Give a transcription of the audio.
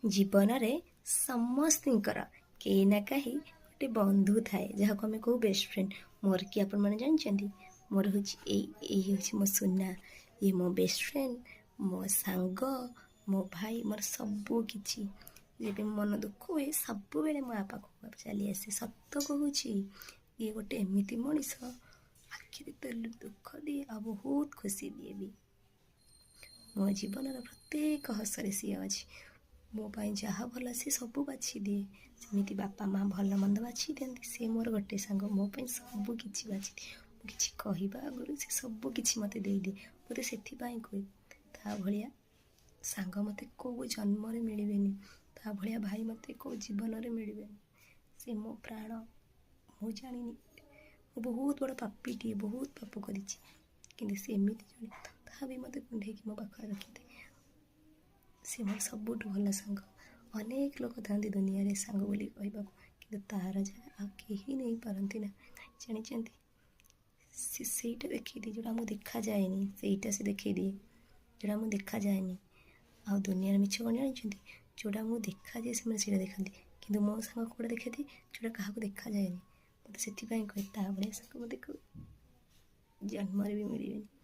ଜୀବନରେ ସମସ୍ତିଙ୍କର କେହି ନା କେହି ଗୋଟେ ବନ୍ଧୁ ଥାଏ, ଯାହାକୁ ଆମେ କହୁ ବେଷ୍ଟ ଫ୍ରେଣ୍ଡ। ମୋର କିଏ ଆପଣମାନେ ଜାଣିଛନ୍ତି? ମୋର ହେଉଛି ଏଇ ଏଇ ହେଉଛି ମୋ ସୁନା। ଇଏ ମୋ ବେଷ୍ଟ ଫ୍ରେଣ୍ଡ, ମୋ ସାଙ୍ଗ, ମୋ ଭାଇ, ମୋର ସବୁ କିଛି। ଯେବେ ମନ ଦୁଃଖ ହୁଏ, ସବୁବେଳେ ମୁଁ ଆ ପାଖକୁ ଚାଲି ଆସେ। ସତ କହୁଛି, ଇଏ ଗୋଟେ ଏମିତି ମଣିଷ, ଆଖିରେ ତ ଦୁଃଖ ଦିଏ ଆଉ ବହୁତ ଖୁସି ଦିଏ ବି। ମୋ ଜୀବନର ପ୍ରତ୍ୟେକ ହସରେ ସିଏ ଅଛି। ମୋ ପାଇଁ ଯାହା ଭଲ, ସେ ସବୁ ବାଛି ଦିଏ। ଯେମିତି ବାପା ମା' ଭଲ ମନ୍ଦ ବାଛି ଦିଅନ୍ତି, ସେ ମୋର ଗୋଟେ ସାଙ୍ଗ, ମୋ ପାଇଁ ସବୁ କିଛି ବାଛି ଦିଏ। ମୁଁ କିଛି କହିବା ଆଗରୁ ସେ ସବୁ କିଛି ମୋତେ ଦେଇଦିଏ। ମୋତେ ସେଥିପାଇଁ କୁହେ, ତା ଭଳିଆ ସାଙ୍ଗ ମୋତେ କେଉଁ ଜନ୍ମରେ ମିଳିବେନି, ତା ଭଳିଆ ଭାଇ ମୋତେ କେଉଁ ଜୀବନରେ ମିଳିବେନି। ସେ ମୋ ପ୍ରାଣ। ମୁଁ ଜାଣିନି, ମୁଁ ବହୁତ ବଡ଼ ପାପୀଟିଏ, ବହୁତ ପାପ କରିଛି, କିନ୍ତୁ ସେ ଏମିତି ଜଣେ, ତଥାପି ମୋତେ କୁଣ୍ଢେଇକି ମୋ ପାଖରେ ରଖିଥାଏ। ସେ ମୋର ସବୁଠୁ ଭଲ ସାଙ୍ଗ। ଅନେକ ଲୋକ ଥାନ୍ତି ଦୁନିଆରେ ସାଙ୍ଗ ବୋଲି କହିବାକୁ, କିନ୍ତୁ ତାର ଜାଗା ଆଉ କେହି ନେଇପାରନ୍ତି ନା। ଜାଣିଛନ୍ତି, ସେ ସେଇଟା ଦେଖେଇ ଦିଏ ଯେଉଁଟା ଆମକୁ ଦେଖାଯାଏନି। ସେଇଟା ସେ ଦେଖେଇ ଦିଏ ଯେଉଁଟା ଆମକୁ ଦେଖାଯାଏନି। ଆଉ ଦୁନିଆର ମିଛ କ'ଣ ଜାଣିଛନ୍ତି? ଯେଉଁଟା ଆମକୁ ଦେଖାଯାଏ, ସେମାନେ ସେଇଟା ଦେଖାନ୍ତି, କିନ୍ତୁ ମୋ ସାଙ୍ଗ କେଉଁଟା ଦେଖାଇଦିଏ? ଯେଉଁଟା କାହାକୁ ଦେଖାଯାଏନି। ମୋତେ ସେଥିପାଇଁ କହେ, ତା ଭଳିଆ ସାଙ୍ଗ ମୋତେ କେଉଁ ଜନ୍ମରେ ବି ମିଳିବେନି।